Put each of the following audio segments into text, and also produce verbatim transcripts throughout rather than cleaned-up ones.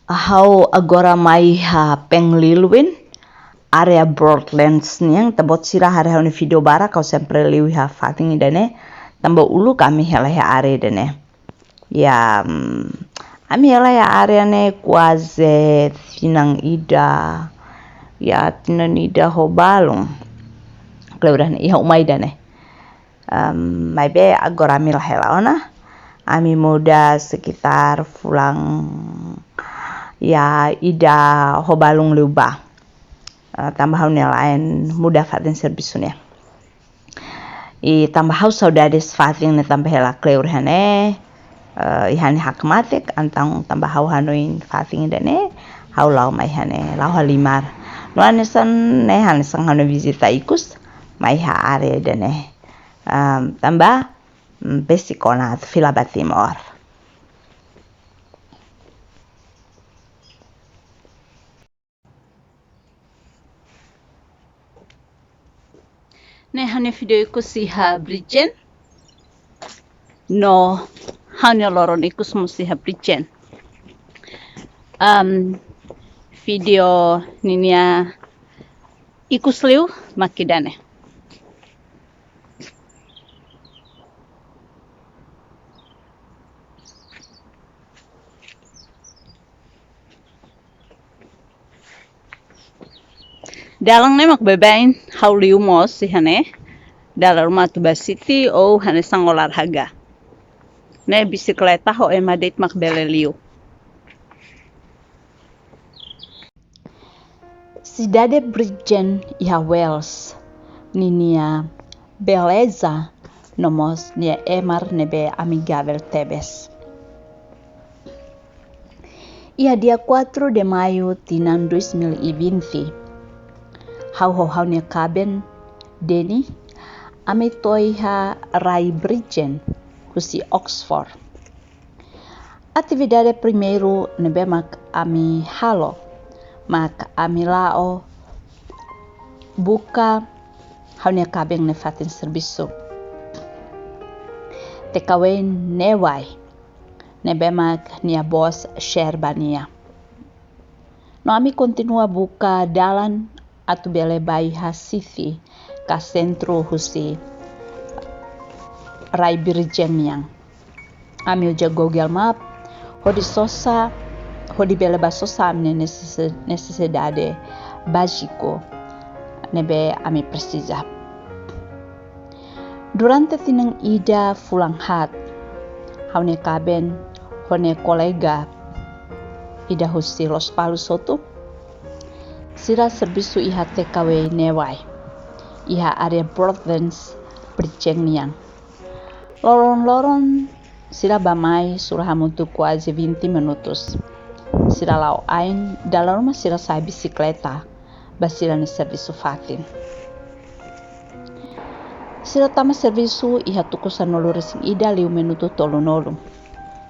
Ha'u agora mai iha Penglilwin, área Broadlands nian, tanba buat sira haree ha'u-nia vídeo barak, ha'u sempre liu iha fatin ida-ne'e, tanba uluk ami hela iha área ida-ne'e. Ya, mm, ami hela iha área ne'e kuaze tinan ida, ya, tinan ida ho balun. Kleur dehan iha uma ida-ne'e. Em, maibé agora ami la hela ona. Ami muda sekitar fulan, ya, ida ho balun liubá. Eh, tanba ha'u-nia la'en muda fatin servisu nian. I tanba ha'u saudades fatin ne'e tanba hela kleur iha ne'e, eh, iha ne'e hakmatek, entaun tanba ha'u hanoin fatin ida-ne'e, ha'u la'o mai iha ne'e, la'o halimar. No hanesan ne'e, hanesan ha'u-nia vizita ikus, mai iha área ida-ne'e. Em, tanba, mm, besik ona atu fila ba Timor. Ne'e ha'u-nia vídeo ikus iha Bridgend. No ha'u-nia loron ikus mós iha Bridgend. Em, vídeo ninia ikus liu mak ida-ne'e. Dalan ne'e mak baibain, ha'u liu mós iha ne'e. Dala ruma atu bá city ou hanesan olahraga. Ne'e bisikleta ho ema de'it mak bele liu. Sidade Bridgend iha Wales, ninia beleza no mós nia emar ne'ebé amigavel tebes. Iha dia quatro de maio tinan dois mil e vinte, ha'u ho ha'u-nia kaben, Denny, ami to'o iha rai Bridgend, husi Oxford. Atividade primeiru ne'ebé mak ami halo, mak ami la'o buka ha'u-nia kaben nia fatin servisu. Takeaway Neway, ne'ebé mak nia bos share ba nia. No ami kontinua buka dalan atu bele bá iha city ka sentru husi rai Bridgend nian. Ami uza Google Map, hodi sosa, hodi bele bá sosa ami-nia nesese-, nesesidade báziku ne'ebé ami presiza. Durante tinan ida fulan haat, ha'u-nia kaben ho nia kolega ida husi Lospalos hotu, sira servisu iha Takeaway Neway, iha área Broadlands, Bridgend nian. Loron-loron sira bá mai sura hamutuk kuaze vinte minutus. Sira la'o ain, dala ruma sira sa'e bisikleta ba sira-nia servisu fatin. Sira tama servisu iha tuku sanulu-resin-ida liu minutu tolunulu.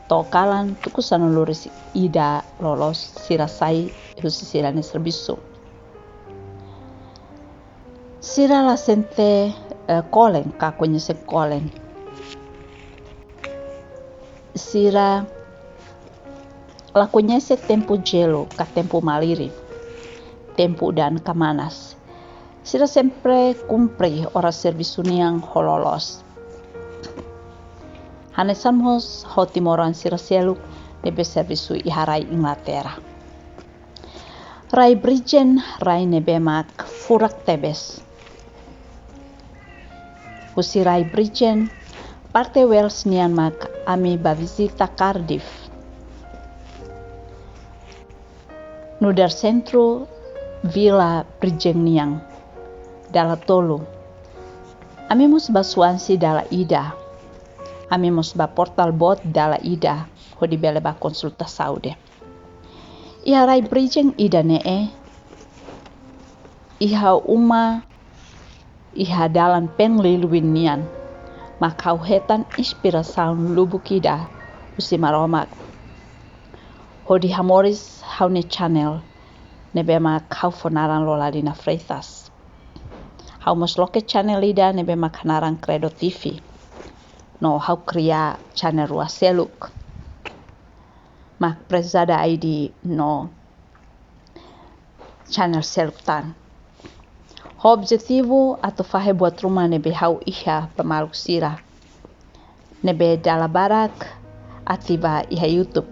To'o kalan tuku sanulu-resin-ida loloos sira sai husi sira-nia servisu. Sira la sente, eh, kolen, ka koñese kolen. Sira la koñese tempu jelu, ka tempu malirin, tempu udan ka manas. Sira sempre kumpre oras servisu nian ho loloos. Hanesan mós ho timoroan sira seluk ne'ebé servisu iha rai Inglaterra. Rai Bridgend, rai ne'ebé mak furak tebes. Husi rai Bridgend, parte Wales nian mak ami bá vizita Cardiff. Nu'udar sentru vila Bridgend nian, dala tolu. Ami mós bá Swansea dala ida. Ami mós bá Portal Boat dala ida, hodi bele bá konsulta saúde. Iha rai Bridgend ida-ne'e, iha uma, iha dalan Penglilwin nian, mak ha'u hetan inspirasaun lubuk ida husi Maromak hodi hamoris ha'u-nia channel ne'ebé mak ha'u fó naran Loladina Freitas. Ha'u mós loke channel ida ne'ebé mak hanaran Credo T V. No ha'u kria channel rua seluk. mak prezada I D no channel seluk tan. Ho objetivu atu fahe buat ruma ne'ebé ha'u iha ba maluk sira ne'ebé dala barak ativa iha YouTube.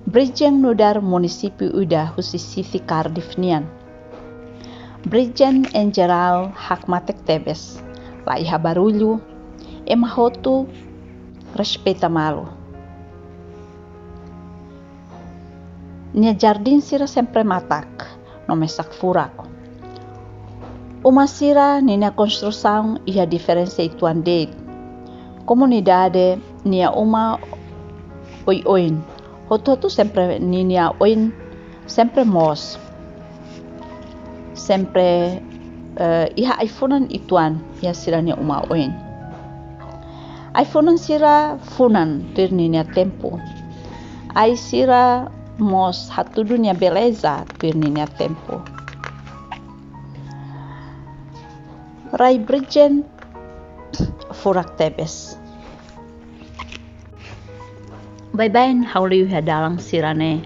Bridgend nu'udar munisípiu ida husi siti Cardiff nian. Bridgend en jerál hakmatek tebes, la iha barullu, ema hotu respeita malu. Nia jardín sira sempre matak no mesak furak. Uma sira ninia konstrusaun iha diferensa uitoan de'it. Komunidade nia uma oioin, hotu-hotu sempre ninia oin sempre moos. Sempre, eh, iha ai-funan uitoan iha sira-nia uma oin. Ai-funan sira funan tuir ninia tempu. Ai sira mós hatudu nia beleza tuir ninia tempu. Rai Bridgend furak tebes. Baibain ha'u liu iha dalan sira-ne'e.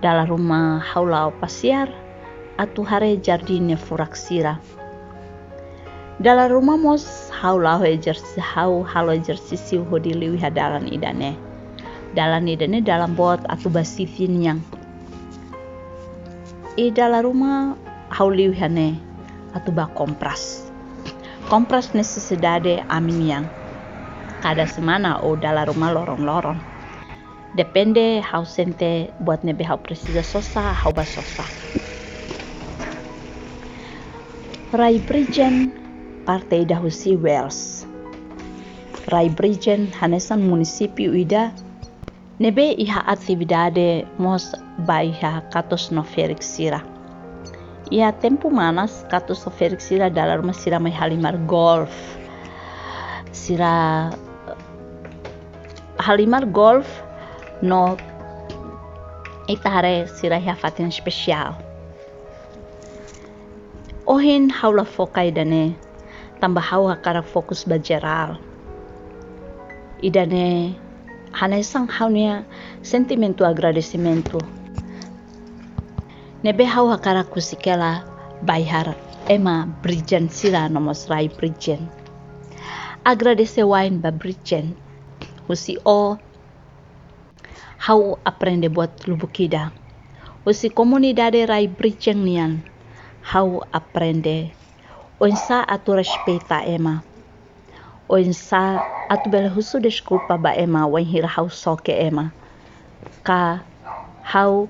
Dala ruma ha'u la'o pasiar atu haree jardín nia furak sira. Dala ruma mós ha'u la'o ezersísiu, ha'u halo ezersísiu hodi liu iha dalan ida-ne'e. Dalan ida-ne'e dalan boot atu ba siti nian. I dala ruma ha'u liu iha ne'e atu ba kompras. Kompras nesesidade ami nian. Kada semana ou dala ruma loron-loron. Depende ha'u sente buat ne'ebé ha'u presiza sosa, ha'u ba sosa. Rai Bridgend parte ida husi Wales. Rai Bridgend hanesan munisípiu ida ne'ebé iha atividade mós ba iha katus no ferik sira. Iha tempu manas, katus no ferik sira dala ruma sira mai halimar golf. Sira halimar golf no ita haree sira iha fatin espesiál. Ohin ha'u la foka ida-ne'e, tanba ha'u hakarak fokus ba jerál. Ida-ne'e hanesan ha'u-nia sentimentu agradesimentu. Ne'ebé ha'u hakarak husik hela ba iha rai ema Bridgend sira no mós Rai Bridgend. Agradese wa'in ba Bridgend. Husi ó ha'u aprende buat lubuk ida. Husi komunidade Rai Bridgend nian ha'u aprende oinsá atu respeita ema. Oinsá atu bele husu deskulpa ba ema wainhira ha'u xoke ema. Ka ha'u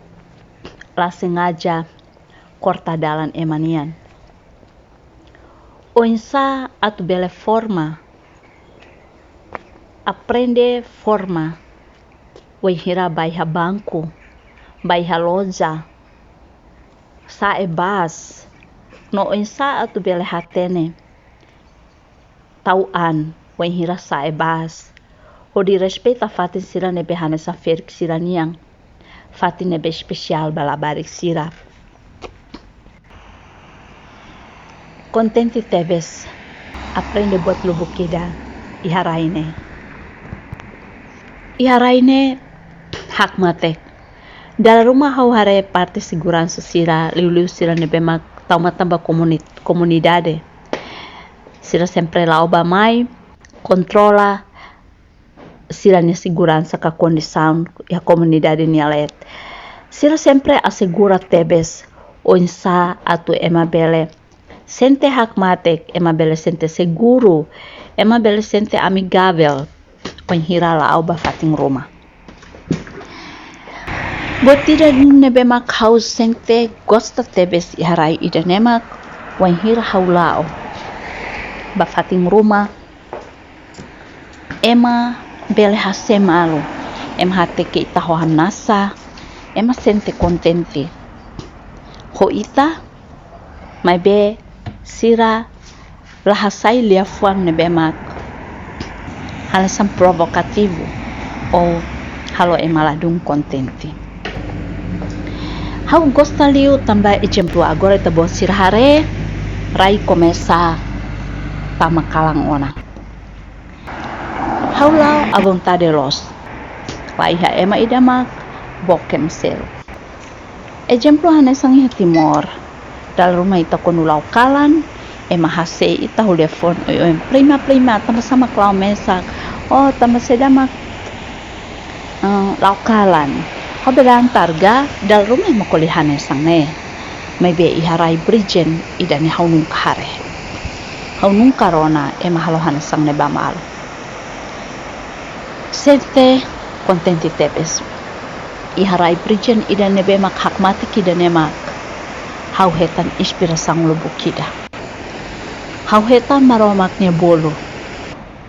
la sengaja korta dalan ema nian. Oinsá atu bele forma, aprende forma, wainhira ba iha banku, ba iha loja, sa'e bas, no oinsá atu bele hatene tau an wainhira sa'e bas, hodi respeita fatin sira ne'ebé hanesan ferik sira nian, fatin ne'ebé espesiál ba labarik sira. Kontente tebes, aprende buat lubuk ida iha rai ne'e. Iha rai ne'e hakmatek. Dala ruma ha'u haree parte seguransa sira, liuliu sira ne'ebé mak tau matan ba komuni-, komunidade. Sira sempre la'o bá mai, kontrola sira-nia seguransa ka kondisaun iha komunidade nia leet. Sira sempre asegura tebes oinsá atu ema bele sente hakmatek, ema bele sente seguru, ema bele sente amigavel wainhira la'o ba fatin ruma. Buat ida ne'ebé mak ha'u sente gosta tebes iha rai ida-ne'e mak wainhira ha'u la'o ba fatin ruma, ema bele hase'e malu, ema hateke ita ho hamnasa, ema sente kontente ho ita, maibé sira la hasai liafuan ne'ebé mak hanesan provokativu ou halo ema ladún kontente. Ha'u gosta liu tanba ezemplu agora ita-boot sira haree, rai komesa tama kalan ona. Ha'u la'o à vontade loos. Ba iha ema ida mak boken seluk. Ezemplu hanesan iha Timor. Dala ruma ita konu la'o kalan, ema hasai ita ho liafuan oioin, "Prima, prima, tanbasá mak la'o mesak?" "Oh, tanba saida mak, eh, la'o kalan." Ha'u bele antar ga, dala ruma ema ko'alia hanesan ne'e. Maibé iha rai Bridgend ida-ne'e ha'u nunka haree. Ha'u nunka rona ema halo hanesan ne'e ba malu. Sente kontente tebes. Iha rai Bridgend ida ne'ebé mak hakmatek ida-ne'e mak ha'u hetan inspirasaun lubuk ida. Ha'u hetan Maromak nia bolu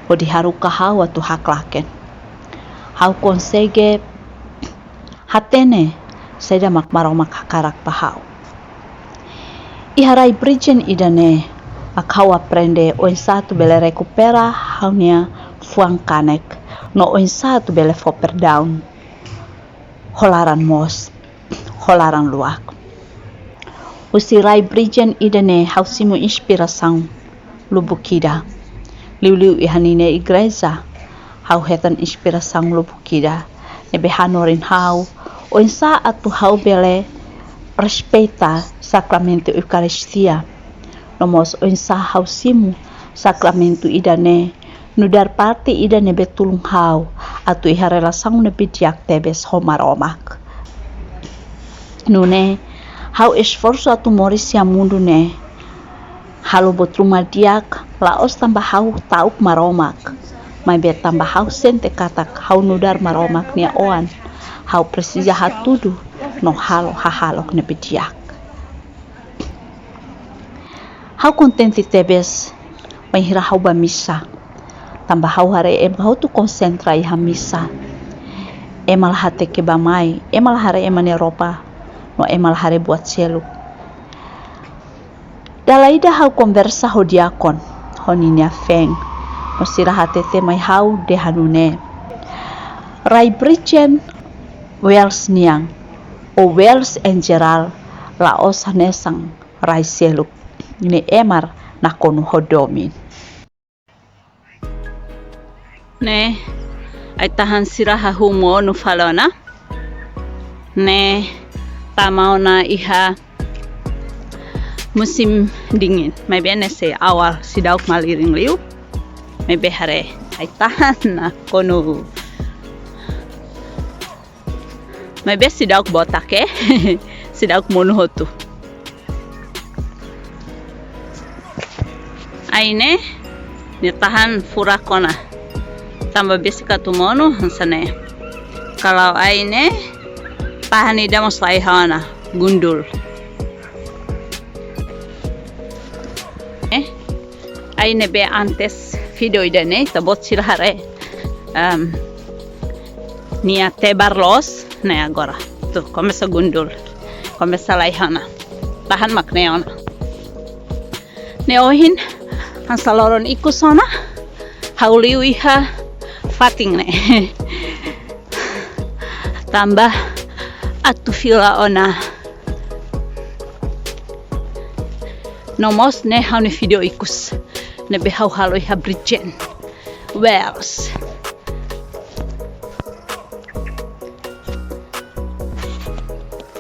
hodi haruka ha'u atu haklaken. Ha'u konsege hatene saida mak Maromak hakarak ba ha'u. Iha rai Bridgend ida-ne'e mak ha'u aprende oinsá atu bele rekupera ha'u-nia fuan kanek, no oinsá atu bele fó perdaun ho laran moos, ho laran luak. Husi rai Bridgend ida-ne'e ha'u simu inspirasaun lubuk ida. Liuliu iha ninia igreja, ha'u hetan inspirasaun lubuk ida ne'ebé hanorin ha'u oinsá atu ha'u bele respeita sakramentu Eukaristia. No mós oinsá ha'u simu sakramentu ida-ne'e nu'udar parte ida ne'ebé tulun ha'u atu iha relasaun ne'ebé di'ak tebes ho Maromak. Nune'e, ha'u esforsu atu moris iha mundu ne'e halo buat ruma di'ak, la'ós tanba ha'u ta'uk Maromak, maibé tanba ha'u sente katak ha'u nu'udar Maromak nia oan, ha'u presiza hatudu no halo hahalok ne'ebé di'ak. Ha'u kontente tebes bainhira ha'u bá misa, tanba ha'u haree ema hotu konsentra iha misa. Ema la hateke bá-mai, ema la haree ema nia roupa, no ema la haree buat seluk. Dala ida ha'u konversa ho diákon, ho ninia feen, no sira hatete mai ha'u dehan nune'e: Rai Bridgend, Wales nian, ou Wales em geral, la'ós hanesan rai seluk ne'ebé ema nakonu ho domin. Ne'e, ai-tahan sira hahú monu fali ona. Ne'e tama ona iha musim dingin. Maibé ne'e sei awal, seidauk malirin liu. Maibé haree, ai-tahan nakonu. Maibé seidauk botak, eh. Seidauk monu hotu. Ai ne'e, ne'e tahan furak ona. Tanba besik atu monu, hanesan ne'e. Kalau ai ne'e, tahan ida mós laiha ona, gundul. Eh, ai ne'ebé antes video ida-ne'e, ita-boot sira haree. Em, nia tebar loos, ne'e agora. Tuh, komesa gundul. Komesa laiha ona. Tahan mak ne'e ona. Ne'e ohin, hanesan loron ikus ona, ha'u liu iha fatin ne'e. Tanba atu fila ona. No mós ne'e ha'u-nia video ikus ne'ebé ha'u halo iha Bridgend, Wales.